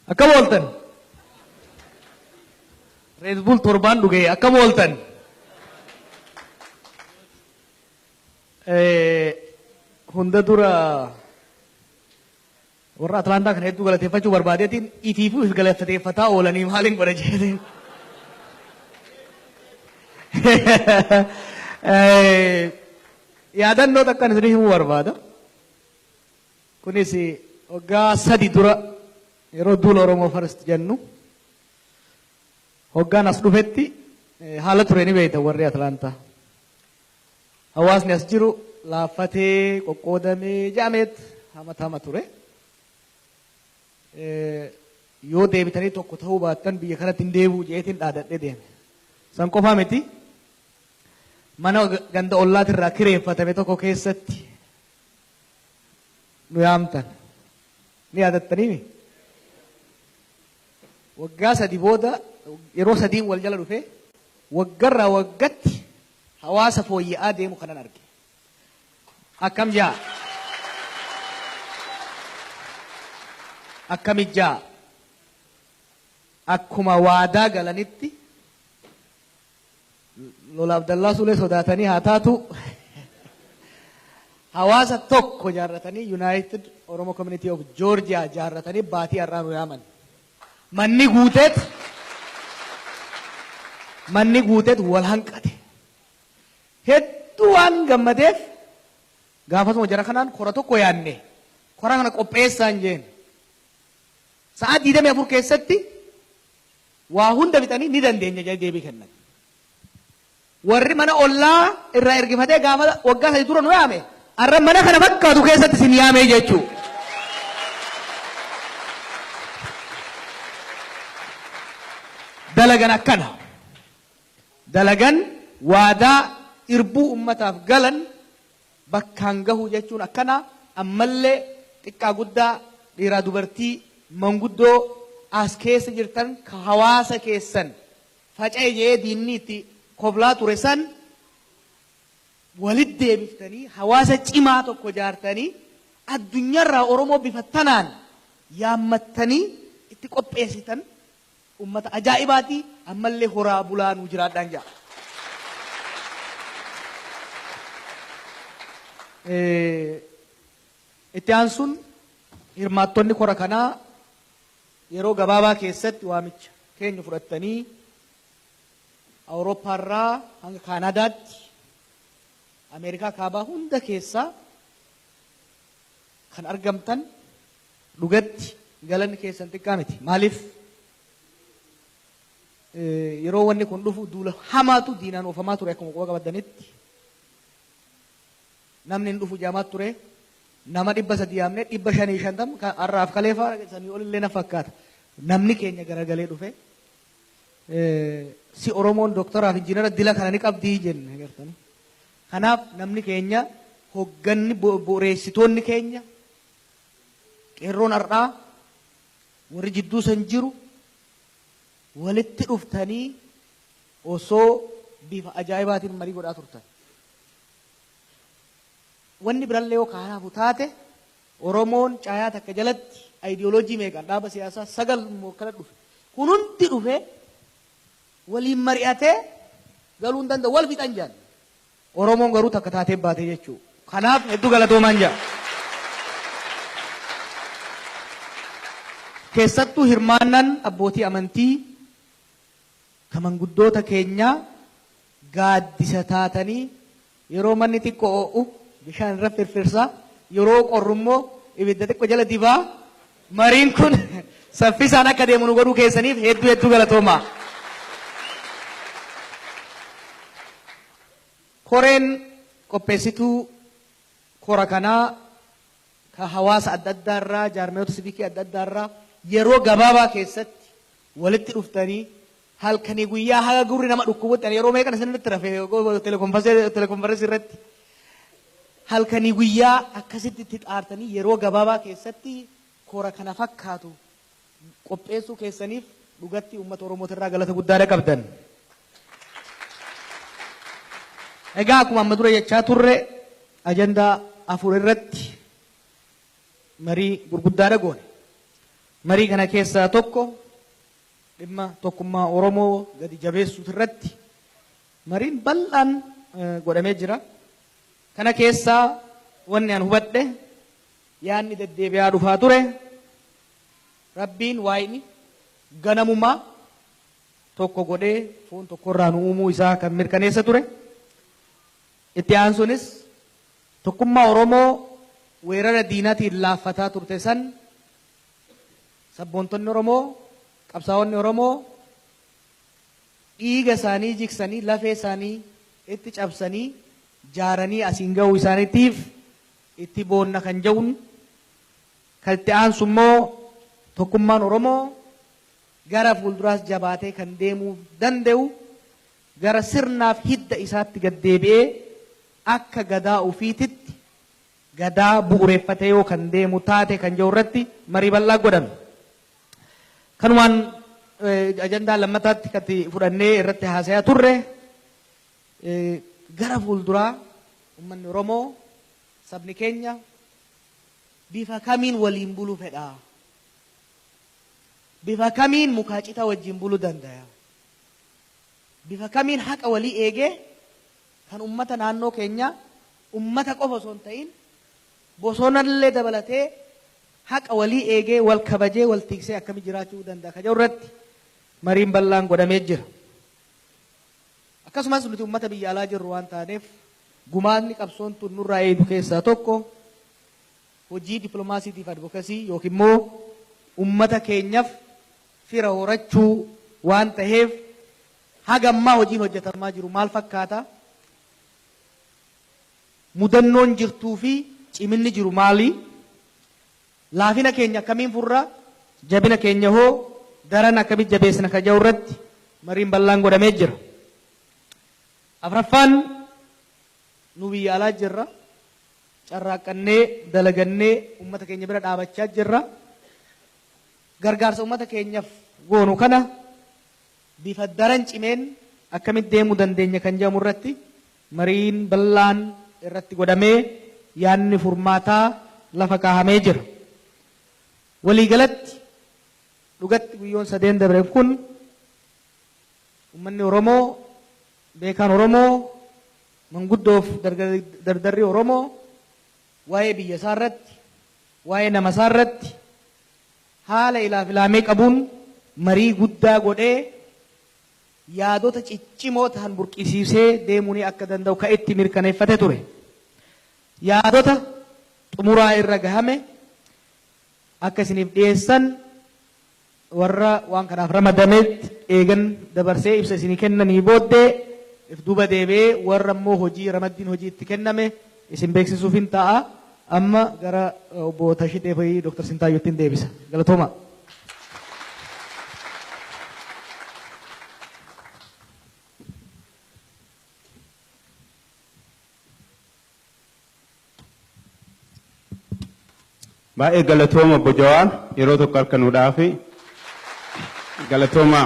Akkam ooltan? Red Bull torbaan dhuge akkam ooltan? Hunda dura warra Atlaantaa kana hedduu galateeffachuu barbaadeetiin ifiifuu if galateeffataa oolanii maaliin godha jedheen. Yaadannoo takkan isinii himuu barbaada. Kunis waggaa 3 dura yeroo duula Oromoo First jennu hoggaan as dhufetti haala ture ni beektan warri Atlaantaa. Hawaasni as jiru laaffatee qoqqoodamee jedhameet hamatama ture. Yoo deebitanii tokko ta'uu baattan biyya kanatti hin deebi'u jedheetiin dhaadadhee deeme. San qofaa miti mana ganda ollaatirraa kireeffatame tokko keessatti nu yaamtan. Ni yaadattaniimi? Waggaa 3 booda yeroo 3n wal jala dhufe waggarraa waggatti hawaasa fooyya'aa deemu kanan arge. Akkam jaa? Akkamit jaa? Akkuma waadaa galanitti lola Abdallaa Sulee sodaatanii haa taatu hawaasa tokko jaarratanii United Oromo Community of Georgia jaarratanii baatii har'aa nu yaaman. Manni guuteet manni guuteet wal hanqate. Hedduu waan gammadeef gaafasuma jara kanaan kora tokko yaanne kora kana qopheessaan jeen. Sa'aa 24 keessatti waa hunda fixanii ni dandeenya jedhanii deebii kennan. Warri mana ollaa irraa ergifatee gaafa waggaa 3 dura nu yaame har'a mana kana fakkaatu keessatti isin yaamee jechuu. Dalagan akkana. Dalagan waadaa irbuu ummataaf galan bakkaan gahuu jechuun akkana. Ammallee xiqqaa guddaa dhiiraa dubartii manguddoo as keessa jirtan ka hawaasa keessan faca'e jedhee diinni itti koblaa ture san walit deebiftanii hawaasa cimaa tokko jaartanii addunyaarraa Oromoo bifa tanaan yaammattanii itti qopheessitan ummata ajaa'ibaati. Ammallee horaa bulaa nuu jiraadhaan jedha. Itti aansuun hirmaattonni kora kanaa yeroo gabaabaa keessatti waamicha keenya fudhattanii Awurooppaarraa hanga Kaanaadaatti Ameerikaa kaabaa hunda keessaa kan argamtan dhugatti galanni keessan xiqqaa miti. Maaliif yeroo wanni kun dhufu duula hamaatu diinaan oofamaa ture akkuma quba qabaddanitti. Namni hin dhufu jaamaa ture. Nama 300 yaamne 550 kan har'aaf kaleefaa sanii olillee na fakkaata. Namni keenya garagalee dhufe. Si Oromoon doktoraaf injiinara dila kana ni qabdii jenne agartanii. Kanaaf namni keenya hogganni bu'uureessitoonni keenya qeerroon har'aa warri jidduu san jiru walitti dhuftanii osoo bifa ajaa'ibaatiin marii godhaa turtan. Wanni birallee yoo kaanaafu taate Oromoon caayaa takka jalatti ayidiyooloojii meeqaan dhaaba siyaasaa 9 immoo akkana dhufe. Kun hundi dhufe waliin mari'atee galuu hin danda'u. Wal fixan jedhan. Oromoon garuu takka taatee baate jechuudha. Kanaaf hedduu galatoomaan jedha. Keessattuu hirmaannaan abbootii amantii ka manguddoota keenyaa gaaddisa taatanii yeroo manni xiqqoo oo'u bishaan irra firfirsaa, yeroo qorru immoo ibidda xiqqoo jala dibaa mariin kun saffisaan akka deemu nu godhuu keessaniif hedduu hedduu galatoomaa. Koreen qopheessituu kora kanaa ka hawaasa adda addaa irraa, jaarmiyoota sivikii adda addaa irraa yeroo gabaabaa keessatti walitti dhuftanii halkanii guyyaa haga gurri nama dhukkubutti, ani yeroo meeqan isinitti rafe telekonferensii irratti, halkanii guyyaa akkasitti itti xaartanii yeroo gabaabaa keessatti kora kana fakkaatu qopheessuu keessaniif dhugatti uummata Oromootirraa galata guddaadha qabdan. Egaa akkuma amma dura jechaa turre ajandaa 4 irratti marii gurguddaadha goone. Marii kana keessaa tokko dhimma tokkummaa Oromoo gadi jabeessuu irratti mariin bal'aan godhamee jira. Kana keessaa wanni an hubadhe yaadni deddeebi'aa dhufaa ture Rabbiin waayini ganamumaa tokko godhee foon tokkorraa nu uumuu isaa kan mirkaneessa ture. Itti aansuunis tokkummaa Oromoo weerara diinaatiin laaffataa turte san sabboontonni Oromoo, qabsaa'onni Oromoo dhiiga isaanii jiksanii, lafee isaanii itti cabsanii jaaranii asiin ga'uu isaaniitiif itti boonna kan jedhuun, kan itti aansu immoo tokkummaan Oromoo gara fuulduraas jabaatee kan deemuu danda'u gara sirnaaf hidda isaatti gad deebi'ee akka gadaa ofiititti gadaa bu'uureffatee yoo kan deemu taate kan jiru irratti marii bal'aa godhame. Kanumaan ajandaa lammataatti kan fudhannee irratti haasayaa turre gara fuulduraa uummanni Oromoo, sabni keenya bifa kamiin waliin buluu fedha? Bifa kamiin mukaa citaa wajjin buluu danda'a? Bifa kamiin haqa walii eegee kan uummata naannoo keenyaa, uummata qofa osoo hin ta'in bosonallee dabalatee haqa walii eegee wal kabajee wal tiksee akkamitti jiraachuu danda'a kan jedhu irratti mariin bal'aan godhamee jira. Akkasumas nuti uummata biyya alaa jirru waan taaneef gumaanni qabsoon tun nurraa eegu keessaa tokko hojii dippiloomaasiitiif advokasii yookiin immoo uummata keenyaaf fira horachuu waan ta'eef haga ammaa hojiin hojjetamaa jiru maal fakkaata? Mudannoon jirtuu fi ciminni jiru maali? Laafina keenya akkamiin furraa? Jabina keenya hoo daran akkamitti jabeessina kan jedhu irratti mariin bal'aan godhamee jira. Afraffaan, nu biyya alaa jirra. Carraaqqannee dalagannee uummata keenya bira dhaabachaa jirra. Gargaarsa uummata keenyaaf goonu kana bifa daran cimeen akkamitti deemuu dandeenya kan jedhamu irratti mariin bal'aan irratti godhamee yaadni furmaataa lafa kaahamee jira. Waliigalatti dhugatti guyyoon sadeen dabreef kun uummanni Oromoo, beekaan Oromoo, manguddoof dardarri Oromoo waa'ee biyya isaa irratti, waa'ee nama isaa irratti haala ilaaf ilaamee qabuun marii guddaa godhee yaadota ciccimoo ta'an burqisiisee deemuun akka danda'u kan itti mirkaneeffate ture. Yaadota xumuraa irra gahame akka isiniif dhiyeessan warra waan kanaaf ramadametti eegan dabarsee ibsa isinii kennanii booddee if duuba deebi'ee warra immoo hojii ramaddiin hojii itti kenname isin beeksisuuf hin ta'a. Amma gara obbo Tashitee fi Dr. Sintaayyootti hin deebisa. Galatooma. Baay'ee galatooma obbo Jawaar, yeroo tokko harka nuu dhaafi. Galatooma.